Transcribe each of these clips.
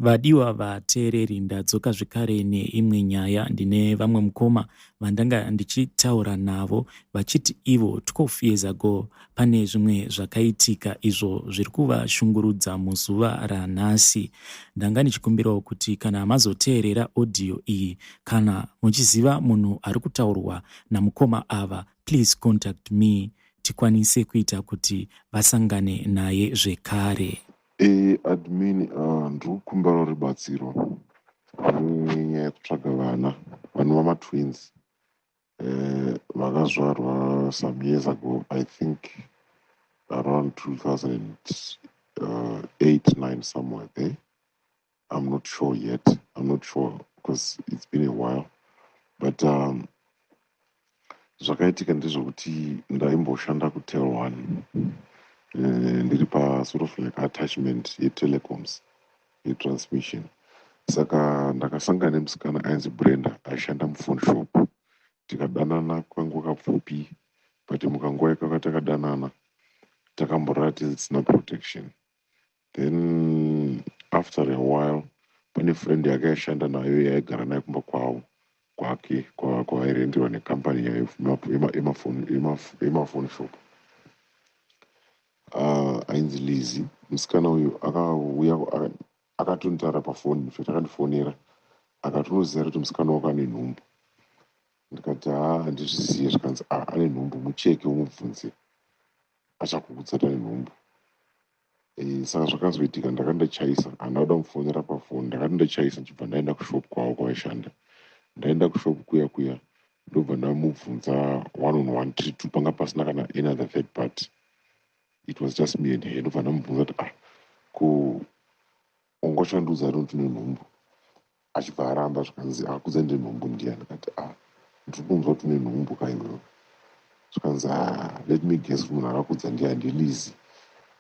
Vadiwa vateereri, ndadzoka zvekare neimwe nyaya. Ndine vamwe mukoma vandanga ndichitaura navo vachiti ivo 12 years ago pane zvimwe zvakaitika izvo zviri kuvashungurudza muzuva ranhasi. Ndanga ndichikumbirawo kuti kana mazoteerera audio iyi, kana muchiziva munhu ari kutaurwa namukoma ava, please contact me tikwanise kuita kuti vasangane naye zvekare. Admin, ndiri kukumbira rubatsiro nenyaya yekutsvaga vana vanova matwins vakazvarwa some years ago, I think around 2008 9, somewhere there. I'm not sure yet, I'm not sure because it's been a while, but zvakaitika ndezvekuti ndaimboshanda kuTel One, ndiri pasort of like attachment yetelecoms, yetransmission. Saka ndakasangana nemusikana ainzi Brenda, aishanda muphone shop. Tikadanana kwanguva kapfupi, but mukanguva ikaka takadanana takamborara tisina protection. Then after a while pane friend yake yaishanda nayo, yaigara naye kumba kwavo kwake kwairenderwa nekambani yemaphone shop, ainzi Lizzy. Musikana uyu akauya akatonitaura pafoni. Infact akandifonera akati, "Unoziva kuti musikana wako ane nhumbu?" Ndikati, "Ha, handizvizive." Zvikanzi, "A, ane nhumbu, mucheke umubvunze, achakuudza kuti ane nhumbu." Saka zvakazoitika, ndakati ndachaisa, handina kuda kumufonera pafoni. Ndakati ndachaisa, ndichibva ndaenda kushop kwavo kwavaishanda. Ndaenda kushop kuya kuya, ndobva ndamubvunza one on one, tiri two, panga pasina kana any other third party, it was just me and her. Ndobva ndamubvunza kuti, "Ah, ko ungoshandiudza ri kuti une nhumbu?" Achibva aramba. Zvikanzi, "Akakudza ndine nhumbu ndiani?" Ndikati, "Ah, ndiri kunzwa kuti une nhumbu kaiwewe." Zvikanzi, "Ah, let me guess kuti munhu akakudza ndiani. NdiLizzy,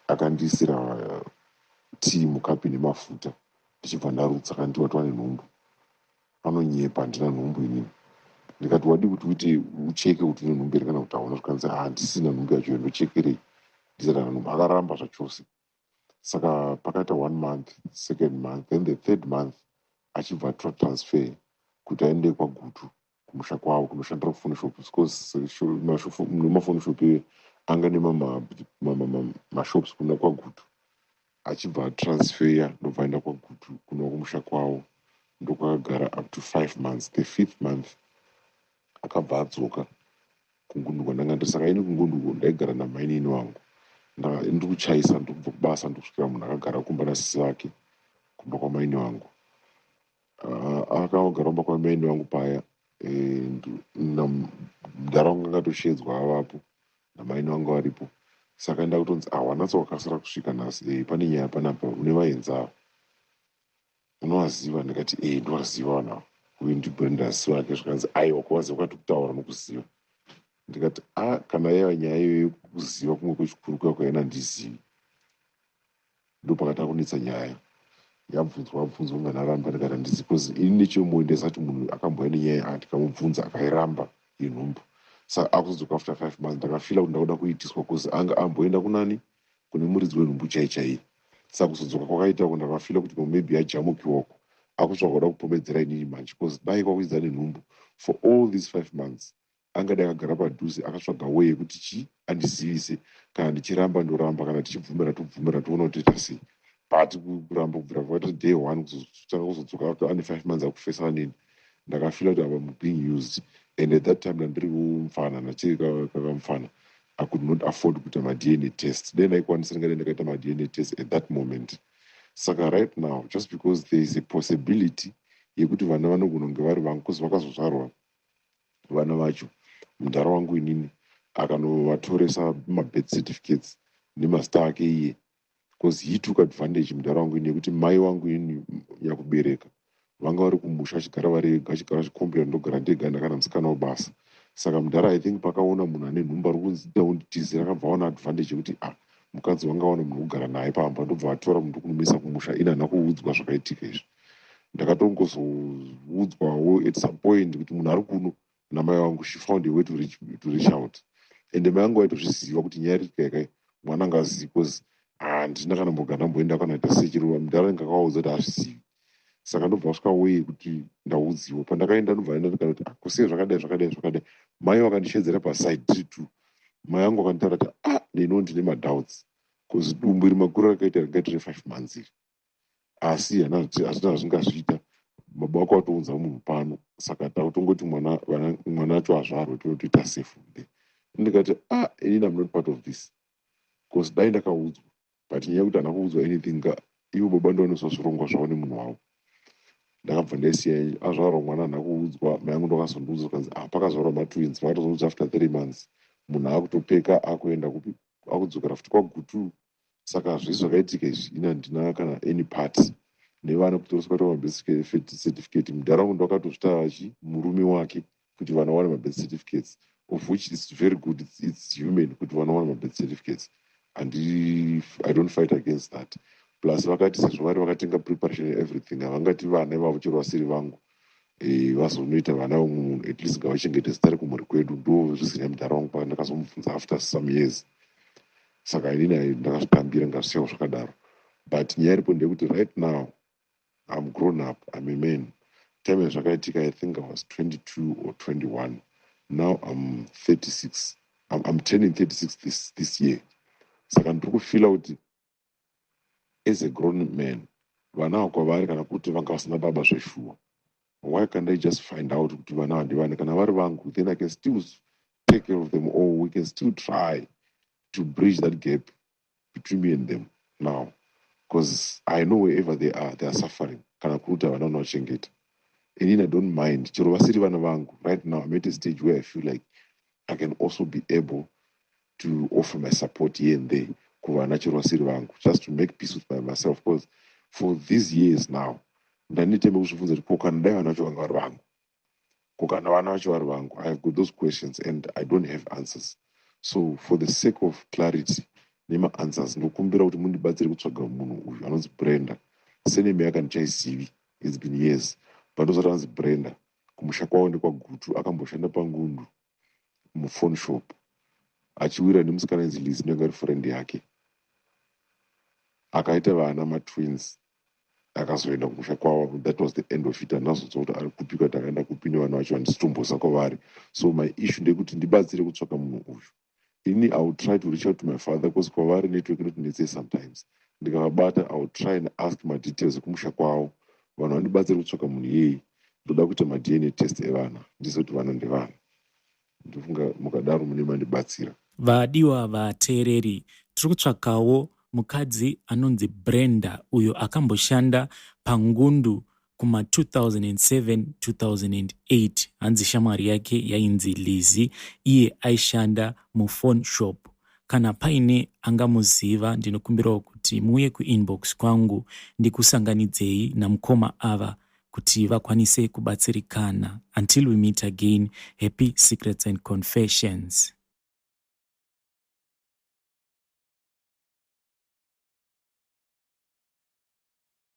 akandiisira tii mukapi nemafuta, ndichibva ndarutsa, akanditi wati wane nhumbu." Anonyepa, handina nhumbu inini. Ndikati, "Wadi kuti uite ucheke kuti une nhumbu here kana kuti hauna?" Zvikanzi, "Handisina nhumbu yacho, ndochekerei ndisati ana nhumbu?" Akaramba zvachose. Saka pakaita one month, second month, then the third month achibva atora transfer kuti aende kwaGutu kumusha kwavo kunoshandira kuphone shop, because nemaphone shop anga nemashops kuna kwaGutu. Achibva atransferya, ndobva aenda kwaGutu kuno kumusha kwavo, ndokwakagara up to 5 months. The fifth month akabva adzoka kuNgunduko. Ndanga ndiri, saka ini kuNgunduko ndaigara namainini wangu. Ndiri kuchaisa, ndikubva kubasa, ndikusvikira munhu akagara kumba nasisi vake, kumba kwamaini vangu. Akagara kumba kwamaini vangu paya, mudhara wangu angatoshedzwa avapo, namaini vangu varipo. Saka ndakutonzi, "Ah, wanatsa wakasara kusvika nhasi. Pane nyaya panapa, une vaenzi ava, unovaziva?" Ndikati, "E, ndovaziva vanhu ava, uyu ndiBrenda, asi vake." Zvikanzi, "Aiwa, kuvaziva kwati kutaura nokuziva." Ndikati, "A, kana yaiva nyaya iyoyo kuziva kumwe kwechikuru kuya kwaina handizivi." Ndopakatanga kunetsa nyaya, yabvunzwa abvunzwa, unganaramba. Ndikati handizi, because ini nechemumoyo ndaisati munhu akambouya nenyaya, tikamubvunza akairamba yenhumbu. Saka akuzodzoka after 5 months, ndakafeela kuti ndakuda kuitiswa, because anga amboenda kunani, kune muridzi wenhumbu chai chaiye. Saka kuzodzoka kwakaita, ndakafeela kuti maybe yajamukiwako, akutsvaka kuda kupomedzera inini manje, because dai kwakuidza nenhumbu for all these 5 months, angadai akagara padhuze, akatsvaga way yekuti chi andizivise. Kana ndichiramba ndoramba, kana tichibvumira tobvumira, toona kuti toita sei. But kuramba kubvira kwakaita day one, kuzotanga kuzodzoka ane 5 months akufesana neni, ndakafeela kuti I'm being used. And at that time ndandiri kumufana, nachiri kakamufana. I could not afford kuita maDNA test. Dai ndaikwanisa, ndingadai ndakaita maDNA test at that moment. Saka right now, just because there is a possibility yekuti vana vanogona kunge vari vangu, because vakazozvarwa vana vacho, mudhara wangu inini akanovatoresa mabirth certificates nemazita ake iye, because he took advantage, mudhara wangu ini, yekuti mai wangu ini nyakubereka vanga vari kumusha, vachigara vari vega, vachigara vachicomplaina, "Ndogara ndega, ndakana musikana webasa." Saka mudhara, I think pakaona munhu ane nhumbu ari kunzida kunditizira, akabva aona advantage yekuti, ah, mukadzi wanga aona munhu wekugara naye pamba, ndobva atora munhu kunomisa kumusha. Ini handina kuudzwa zvakaitika izvi. Ndakatongozoudzwawo at some point kuti munhu ari kuno namai vangu. She found a way to reach out, and mai vangu vaitozviziva kuti nyaya iri kaikai, mwana angazivi, because handina kana mbogara ndamboenda kana ita sechiro. Mudhara ndingakavaudza kuti hazvizivi. Saka ndobva wasvika wei kuti ndaudziwa. Pandakaenda, ndobva enda ndikati, "Ah, kusei zvakadai, zvakadai, zvakadai?" Mai vakandishedzera paside tiri two. Mai vangu vakanditaura kuti, "Ah, ndino ndine madoubts, because dumbu iri makuru rakaita ringaita re5 months iri, asi hazvina zvingazviita. Baba vako vatounza munhu pano, saka takutongoti mwana acho azvarwe, totoita safe from there." Ndikati, "Ah, inini am not part of this, because dai ndakaudzwa." But nyaya yekuti handina kuudzwa anything ka, ivo baba ndovanoswa zvirongwa zvavo nemunhu wavo. Ndakabva ndaisiya azvarwa mwana, handina kuudzwa. Mai angu ndokazondiudza kanzi, "Ah, pakazvarwa matwins." Vakatozondiudza after 3 months, munhu akutopeka, akuenda kupi, akudzokera futi kwaGutu. Saka zvisi zvakaitika izvi, ini handina kana any part nevana. Kutoreswa kuita mabirth certificate, mudhara wangu ndakatozvita achi murume wake kuti vana vawane mabirth certificates, of which is very good. It's human kuti vana vawane mabirth certificates and I don't fight against that. Plus vakati sezvo vari vakatenga preparation, everything, havangati vana ivavo chero vasiri vangu vazonoita vana vamwe munhu. At least ngavachengete zita rekumhuri kwedu. Ndo zvisina mudhara wangu pandakazomubvunza after some years. Saka inini ndakazvitambira, ngazvisiyawo zvakadaro. But nyaya iripo ndeyekuti right now I'm grown up, I'm a man. Time yazvakaitika, I think I was 22 or 21. Now I'm 36. I'm turning 36 this year. Saka ndiri kufeela kuti as a grown man, vana ava kwavari, kana kuti vanga vasina baba zveshuwa, why can't I just find out kuti vana ava ndevani? Kana vari vangu, then I can still take care of them, or we can still try to bridge that gap between me and them now, because I know wherever they are, they are suffering. Kana kuri kuti havana unovachengeta, inini I don't mind chero vasiri vana vangu. Right now I'm at a stage where I feel like I can also be able to offer my support here and there kuvana chero vasiri vangu, just to make peace with myself, because for these years now ndaneteme kuzvibvunza kuti ko kana dai vana vacho vanga vari vangu, ko kana vana vacho vari vangu? I have got those questions and I don't have answers. So for the sake of clarity nemaanswers, ndokumbira kuti mundibatsire kutsvaga munhu uyu anonzi Brenda. Surname yake handichaizivi, it's been years, but ndozati anonzi Brenda. Kumusha kwavo ndekwaGutu. Akamboshanda paNgundu muphone shop, achiwira nemusikana inzi Liz, ndinge ari friend yake. Akaita vana matwins, akazoenda kumusha kwavo. That was the end of it. Handinazonzwa kuti ari kupi, kuti akaenda kupi nevana vacho, handisitomboza kwavari. So my issue ndeyekuti ndibatsire kutsvaka munhu uyu. Ini I will try to reach out to my father, because kwavari network inotinetsei sometimes. Ndikavabata, I will try and ask madetails ekumusha kwavo. Vanhu vandibatsire kutsvaka munhu iyei. Ndoda kuita maDNA test evana, ndizive kuti vana ndevana. Ndofunga mukadaro mune mandibatsira. Vadiwa vateereri, tiri kutsvakawo mukadzi anonzi Brenda, uyo akamboshanda paNgundu kuma2007 2008. Hanzi shamwari yake yainzi Lizi, iye aishanda muphone shop. Kana paine angamuziva, ndinokumbirawo kuti muuye kuinbox kwangu, ndikusanganidzei namukoma ava kuti vakwanise kubatsirikana. Until we meet again, happy secrets and confessions.